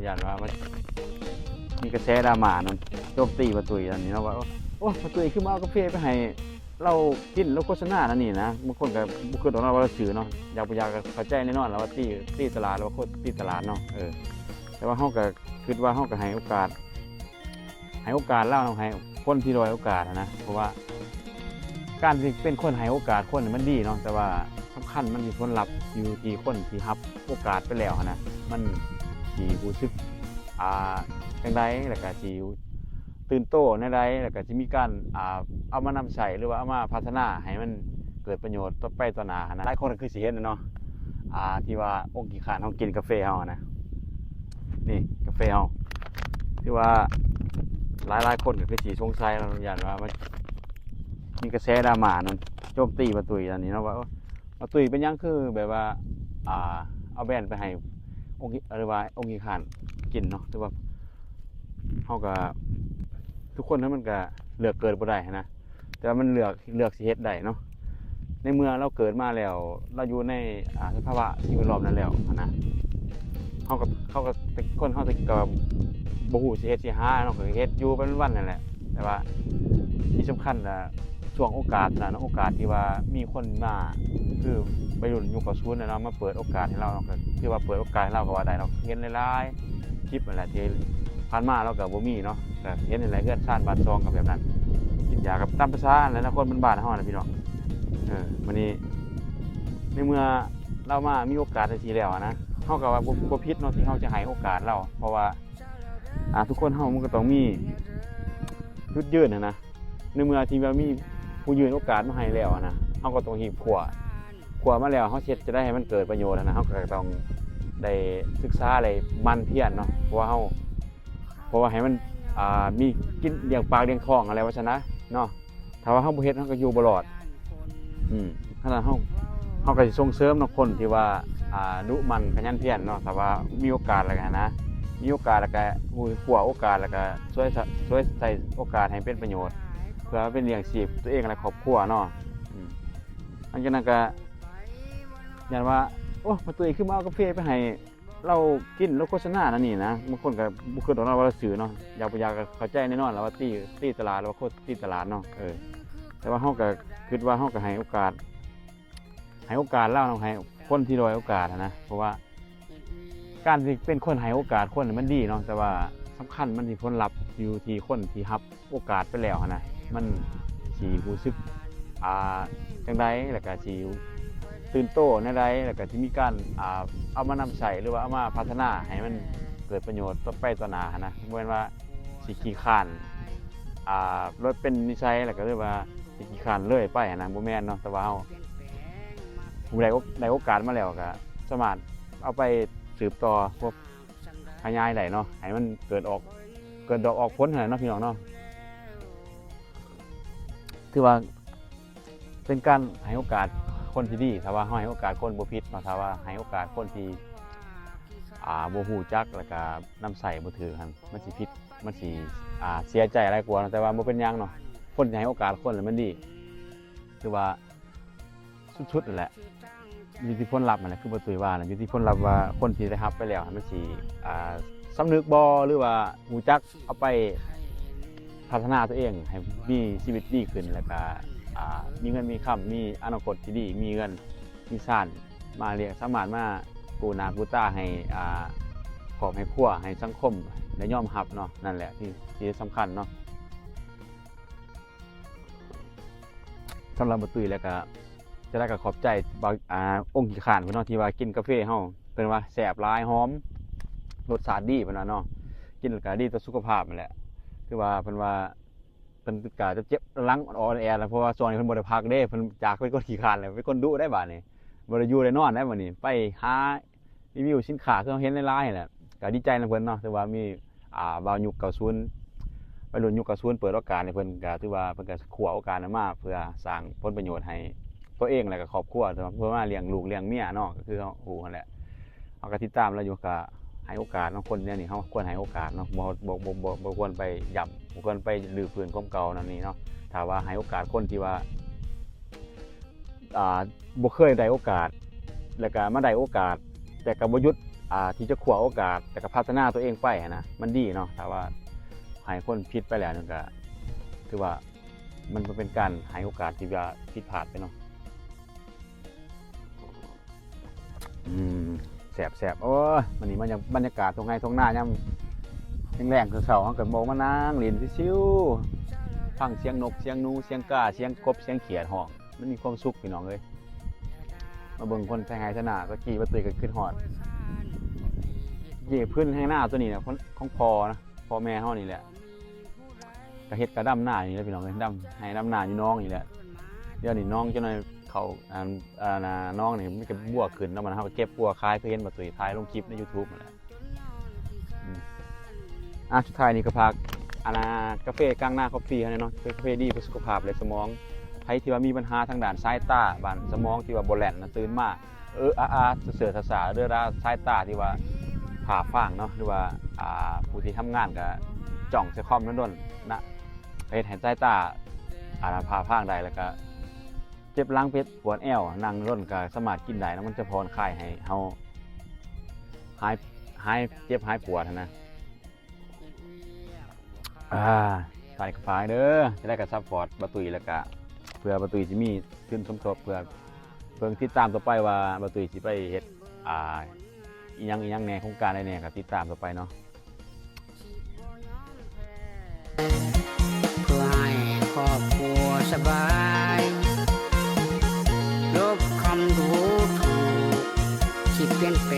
ຢ້ານວ່າມັນມີກະແສດຣາມານຳໂຈມຕີປ້າຕຸ້ຍອັນນີ້ເນາະ ວ່າ ໂອ້ ປ້າຕຸ້ຍຄືມາເອົາກາເຟໄປໃຫ້ລາວກິນ ລາວໂຄສະນາອັນນີ້ນະ. ບາງຄົນກໍບໍ່ຄິດດອກເນາະວ່າລາວຊື່ເນາະ, ຢາກບໍ່ຢາກກໍເຂົ້າໃຈແນ່ນອນລະວ່າຕີ ຕີຕະຫຼາດ ລະວ່າຄົນຕີຕະຫຼາດເນາະ. ເອີ ແຕ່ວ່າເຮົາກໍຄິດວ່າເຮົາກໍໃຫ້ໂອກາດ ໃຫ້ໂອກາດລາວເນາະ, ໃຫ້ຄົນທີ່ດ້ອຍໂອກາດຫັ້ນນະ. ເພາະວ່າການທີ່ເປັນຄົນໃຫ້ໂອກາດຄົນນີ້ມັນດີເນາະ, ແຕ່ວ່າສຳຄັນມັນມີຜົນລັບຢູ່ທີ່ຄົນທີ່ຮັບໂອກາດໄປແລ້ວຫັ້ນນະ ມັນຊິຮູ້ສຶກ ອ່າ ຈັ່ງໃດ ແລ້ວກະຊິຕື່ນໂຕແນວໃດ ແລ້ວກະຊິມີການ ອ່າ ເອົາມານຳໃຊ້ ຫຼືວ່າເອົາມາພັດທະນາໃຫ້ມັນເກີດປະໂຫຍດຕໍ່ໄປຕໍ່ໜ້າຫັ້ນນະ. ຫຼາຍຄົນກໍຄືຊິເຫັນແລ້ວເນາະ ອ່າ ທີ່ວ່າອົງຂີ້ຄ້ານເຮົາກິນກາເຟເຮົາຫັ້ນນະ. ນີ້ກາເຟເຮົາ ຖືວ່າຫຼາຍໆຄົນກໍຄືຊິສົງໄສເນາະ ຢ້ານວ່າມັນມີກະແສດຣາມານຳໂຈມຕີປ້າຕຸ້ຍອັນນີ້ເນາະ ວ່າ ປ້າຕຸ້ຍເປັນຫຍັງຄືແບບວ່າ ອ່າ ເອົາແບນໄປໃຫ້ອົງ ຫຼືວ່າອົງຂີ້ຄ້ານກິນເນາະ. ຖືວ່າເຮົາກໍ ທຸກຄົນມັນກໍເລືອກເກີດບໍ່ໄດ້ຫັ້ນນະ ແຕ່ວ່າມັນເລືອກ ເລືອກຊິເຮັດໄດ້ເນາະ. ໃນເມື່ອລາວເກີດມາແລ້ວ ລາວຢູ່ໃນ ອ່າ ສະພາວະສິ່ງແວດລ້ອມນັ້ນແລ້ວຫັ້ນນະ ເຮົາກໍ ເຮົາກໍ ແຕ່ກ່ອນເຮົາກໍບໍ່ຮູ້ຊິເຮັດຊິຫາເນາະ ກໍເຮັດຢູ່ໄປວັນໆນັ້ນແຫຼະ. ແຕ່ວ່າທີ່ສຳຄັນນະ ຊ່ວງໂອກາດນະ ໂອກາດທີ່ວ່າມີຄົນມາ ຄືໄວລຸ້ນຍຸກເກົ້າສິບນະເນາະ ມາເປີດໂອກາດໃຫ້ລາວເນາະ ກໍຖືວ່າເປີດໂອກາດໃຫ້ລາວກໍວ່າໄດ້ເນາະ. ເຫັນຫຼາຍໆຄລິບຫັ້ນແຫຼະ ທີ່ຜ່ານມາລາວກໍບໍ່ມີເນາະ ກໍເຫັນຫັ້ນແຫຼະ ເຮືອນຊານບ້ານຊ່ອງກໍແບບນັ້ນ ກິນຢາກໍຕາມພາສາຫັ້ນແຫຼະເນາະ ຄົນບ້ານໆເຮົາຫັ້ນແຫຼະພີ່ນ້ອງ. ເອີ ມື້ນີ້ ໃນເມື່ອລາວມາມີໂອກາດຈັ່ງຊີ້ແລ້ວນະ ເຮົາກໍວ່າບໍ່ ບໍ່ຜິດເນາະ ທີ່ເຮົາຈະໃຫ້ໂອກາດລາວ ເພາະວ່າ ອ່າ ທຸກຄົນເຮົາມັນກໍຕ້ອງມີຈຸດຢືນຫັ້ນນະ. ໃນເມື່ອທີ່ວ່າມີຜູ້ຍື່ນໂອກາດມາໃຫ້ແລ້ວຫັ້ນນະ ເຮົາກໍຕ້ອງຮີບຄວ້າ ຄວ້າມາແລ້ວ ເຮົາເຮັດຈັ່ງໃດໃຫ້ມັນເກີດປະໂຫຍດຫັ້ນນະ ເຮົາກໍຕ້ອງໄດ້ສຶກສາ ໄດ້ໝັ່ນພຽນເນາະ ເພາະວ່າເຮົາ ເພາະວ່າໃຫ້ມັນ ອ່າ ມີກິນລ້ຽງປາກລ້ຽງທ້ອງຫັ້ນແຫຼະ ວ່າຊັ້ນນະເນາະ. ຖ້າວ່າເຮົາບໍ່ເຮັດ ເຮົາກໍຢູ່ບໍ່ລອດ. ອືມ ຂະໜາດເຮົາ ເຮົາກໍຊິສົ່ງເສີມເນາະ ຄົນທີ່ວ່າ ອ່າ ດຸໝັ່ນຂະຫຍັນພຽນເນາະ. ຖ້າວ່າມີໂອກາດແລ້ວກໍຫັ້ນນະ ມີໂອກາດແລ້ວກໍຮູ້ຄວ້າໂອກາດ ແລ້ວກໍຊ່ວຍ ຊ່ວຍໃຊ້ໂອກາດໃຫ້ເປັນປະໂຫຍດ ເພື່ອເປັນລ້ຽງຊີບຕົວເອງ ແລະ ຄອບຄົວເນາະ. ອືມ ຫຼັງຈາກນັ້ນກໍຢ້ານວ່າ ໂອ້ ປ້າຕຸ້ຍຄືມາເອົາກາເຟໄປໃຫ້ ລາວກິນ ລາວໂຄສະນາອັນນີ້ນະ. ບາງຄົນກໍບໍ່ຄິດດອກເນາະວ່າລາວຊື່ເນາະ, ຢາກບໍ່ຢາກກໍເຂົ້າໃຈແນ່ນອນລະວ່າຕີ ຕີຕະຫຼາດ ລະວ່າຄົນຕີຕະຫຼາດເນາະ. ເອີ ແຕ່ວ່າເຮົາກໍຄິດວ່າເຮົາກໍໃຫ້ໂອກາດ ໃຫ້ໂອກາດລາວເນາະ ໃຫ້ຄົນທີ່ດ້ອຍໂອກາດຫັ້ນນະ. ເພາະວ່າການທີ່ເປັນຄົນໃຫ້ໂອກາດຄົນນີ້ມັນດີເນາະ, ແຕ່ວ່າສຳຄັນມັນຊິຜົນລັບຢູ່ທີ່ຄົນທີ່ຮັບ ໂອກາດໄປແລ້ວຫັ້ນນະ ມັນຊິຮູ້ສຶກ ອ່າ ຈັ່ງໃດ ແລ້ວກະຊິຕື່ນໂຕແນວໃດ ແລ້ວກະຊິມີການ ອ່າ ເອົາມານຳໃຊ້ ຫຼືວ່າເອົາມາພັດທະນາໃຫ້ມັນເກີດປະໂຫຍດຕໍ່ໄປຕໍ່ໜ້າຫັ້ນນະ. ບໍ່ແມ່ນວ່າຊິຂີ້ຄ້ານ ອ່າ ໂດຍເປັນນິໄສ ແລ້ວກະ ຫຼືວ່າຊິຂີ້ຄ້ານເລີຍໄປຫັ້ນນະ ບໍ່ແມ່ນເນາະ. ແຕ່ວ່າເຮົາ ຜູ້ໃດ ໄດ້ໂອກາດມາແລ້ວ ກະສາມາດເອົາໄປສືບຕໍ່ ພວກ ຂະຫຍາຍໄດ້ເນາະ ໃຫ້ມັນເກີດອອກ ເກີດດອກອອກຜົນຫັ້ນແຫຼະເນາະ ພີ່ນ້ອງເນາະ. ຖືວ່າເປັນການໃຫ້ໂອກາດຄົນທີ່ດີ ຖ້າວ່າເຮົາໃຫ້ໂອກາດຄົນບໍ່ຜິດເນາະ. ຖ້າວ່າໃຫ້ໂອກາດຄົນທີ່ ອ່າ ບໍ່ຮູ້ຈັກ ແລ້ວກະນຳໃຊ້ບໍ່ຖືກຫັ້ນ ມັນຊິຜິດ ມັນຊິ ອ່າ ເສຍໃຈຫຼາຍກວ່າເນາະ. ແຕ່ວ່າບໍ່ເປັນຫຍັງເນາະ ຄົນທີ່ໃຫ້ໂອກາດຄົນລະມັນດີ ຖືວ່າ ສຸດໆນັ້ນແຫຼະ ຢູ່ທີ່ຜົນລັບຫັ້ນແຫຼະ. ຄືບໍ່ຕຸ້ຍວ່ານະ ຢູ່ທີ່ຜົນລັບວ່າຄົນທີ່ໄດ້ຮັບໄປແລ້ວຫັ້ນ ມັນຊິ ອ່າ ສຳນຶກບໍ່ ຫຼືວ່າຮູ້ຈັກເອົາໄປພັດທະນາຕົວເອງໃຫ້ມີຊີວິດດີຂຶ້ນ ແລ້ວກະ ອ່າ ມີເງິນມີຄຳ ມີອະນາຄົດທີ່ດີ ມີເຮືອນມີຊານມາລ້ຽງ ສາມາດມາກູ້ໜ້າກູ້ຕາໃຫ້ ອ່າ ຄອບໃຫ້ຄົວ ໃຫ້ສັງຄົມໄດ້ຍອມຮັບເນາະ. ນັ້ນແຫຼະທີ່ ທີ່ສຳຄັນເນາະ. ສຳລັບບໍ່ຕຸ້ຍແລ້ວກະ ຈະໄດ້ກະຂອບໃຈບ່າວ ອ່າ ອົງຂີ້ຄ້ານເພິ່ນເນາະ ທີ່ວ່າກິນກາເຟເຮົາ ເພິ່ນວ່າແຊບຫຼາຍ ຫອມ ລົດຊາດດີ ເພິ່ນວ່າເນາະ. ກິນແລ້ວກະດີຕໍ່ສຸຂະພາບຫັ້ນແຫຼະ. ຄືວ່າເພິ່ນວ່າ ເພິ່ນກະເຈັບໆຫຼັງອ່ອນໆແອດໆ ເພາະວ່າຊ່ວງນີ້ເພິ່ນບໍ່ໄດ້ພັກເດ້ ເພິ່ນຈາກເປັນຄົນຂີ້ຄ້ານແລ້ວ ເປັນຄົນດຸໄດ້ບາດນີ້ ບໍ່ໄດ້ຢູ່ໄດ້ນອນໄດ້ບາດນີ້ ໄປຫາ ຣີວິວສິນຄ້າຄືເຮົາເຫັນຫຼາຍໆແຫຼະ ກໍດີໃຈນຳເພິ່ນເນາະ. ຖືວ່າມີ ອ່າ ບ່າວຍຸກເກົ້າສິບ ໄວລຸ້ນຍຸກເກົ້າສິບເປີດໂອກາດໃຫ້ເພິ່ນ ກໍຖືວ່າເພິ່ນກໍຄວ້າໂອກາດນັ້ນມາ ເພື່ອສ້າງຜົນປະໂຫຍດໃຫ້ຕົວເອງ ແລະກໍຄອບຄົວ ເພື່ອມາລ້ຽງລູກລ້ຽງເມຍເນາະ. ກໍຄືເຮົາຮູ້ຫັ້ນແຫຼະ ເຮົາກໍຕິດຕາມລາວຢູ່ ກໍໃຫ້ໂອກາດເນາະ. ຄົນແນວນີ້ເຮົາຄວນໃຫ້ໂອກາດເນາະ ບໍ່ ບໍ່ ບໍ່ ບໍ່ ບໍ່ຄວນໄປຢ້ຳ ບໍ່ຄວນໄປຮື້ຟື້ນຄວາມເກົ່ານັ້ນນີ້ເນາະ. ຖ້າວ່າໃຫ້ໂອກາດຄົນທີ່ວ່າ ອ່າ ບໍ່ເຄີຍໄດ້ໂອກາດ ແລ້ວກະມາໄດ້ໂອກາດ ແຕ່ກະບໍ່ຢຸດ ອ່າ ທີ່ຈະຄວ້າໂອກາດ ແລ້ວກໍພັດທະນາຕົວເອງໄປຫັ້ນນະ ມັນດີເນາະ. ຖ້າວ່າໃຫ້ຄົນຜິດໄປແລ້ວ ນັ້ນກໍຖືວ່າມັນເປັນການໃຫ້ໂອກາດທີ່ວ່າຜິດພາດໄປເນາະ. ອືມ ແຊບໆ ໂອ້ຍ ມື້ນີ້ບັນຍາ ບັນຍາກາດທົ່ງໄຮ່ທົ່ງນາຍາມແລງໆ ເຊົ້າໆ ເຮົາກໍບໍ່ມານັ່ງຫຼິ້ນຊິວໆ ຟັງສຽງນົກ ສຽງໜູ ສຽງກາ ສຽງກົບ ສຽງຂຽດຮ້ອງ ມັນມີຄວາມສຸກພີ່ນ້ອງເອີຍ. ມາເບິ່ງຄົນໄຖໄຮ່ໄຖນາ ຕະກີ້ບ່າວຕຸ້ຍກໍຄິດຮອດ ເຈ້ພື້ນໄຮ່ນາຕົວນີ້ນະ ຂອງ ຂອງພໍ່ນະ ພໍ່ແມ່ເຮົານີ້ແຫຼະ ກະເຮັດກະດຳນານີ້ແຫຼະພີ່ນ້ອງເອີຍ ດຳໄຮ່ດຳນາຢູ່ໜອງນີ້ແຫຼະ. ດຽວນີ້ໜອງຈັກໜ່ອຍເຂົ້າ ອັນ ອັນນ່າ ໜອງນີ້ມັນກະບົວຂຶ້ນເນາະ ມັນ ເຮົາກະເກັບບົວຂາຍ ຄືເຫັນບ່າວຕຸ້ຍຖ່າຍລົງຄລິບໃນຢູທູບຫັ້ນແຫຼະ. ອືມ ອ່າ ສຸດທ້າຍນີ້ກໍຝາກ ອັນນ່າ ກາເຟກາງນາຄອບຟີເຮົານີ້ເນາະ ເປັນກາເຟດີເພື່ອສຸຂະພາບ ແລະ ສະໝອງ. ໃຜທີ່ວ່າມີບັນຫາທາງດ້ານສາຍຕາ ບ້ານສະໝອງທີ່ວ່າບໍ່ແລ່ນນະ ຕື່ນມາ ເອີອາອາ ເຊື່ອໆຊາໆ ຫຼືວ່າສາຍຕາທີ່ວ່າພ້າຟາງເນາະ ຫຼືວ່າ ອ່າ ຜູ້ທີ່ທຳງານກະຈ້ອງໃສ່ຄອມດົນໆນະ ກະເຮັດໃຫ້ສາຍຕາ ອ່າ ພ້າຟາງໄດ້ ແລ້ວກະເຈັບຫຼັງ ເຈັບປວດແອວ ນັ່ງດົນກະສາມາດກິນໄດ້ເນາະ ມັນຈະຜ່ອນຄາຍໃຫ້ເຮົາຫາຍ ຫາຍເຈັບຫາຍປວດຫັ້ນນະ. ອ່າ ຝາກ ຝາກເດີ ຈະໄດ້ກະຊັບພອດບ່າວຕຸ້ຍ ແລ້ວກະເພື່ອບ່າວຕຸ້ຍຊິມີທຶນສົມທົບ ເພື່ອເບິ່ງຕິດຕາມຕໍ່ໄປວ່າບ່າວຕຸ້ຍຊິໄປເຮັດ ອ່າ ອີ່ຫຍັງ ອີ່ຫຍັງແດ່ ໂຄງການໃດແດ່ ກະຕິດຕາມຕໍ່ໄປເນາະ. ເພື່ອໃຫ້ຄອບຄົວສະບາຍ ລົບຄຳດູຖູກ ທີ່ປ່ຽນແປ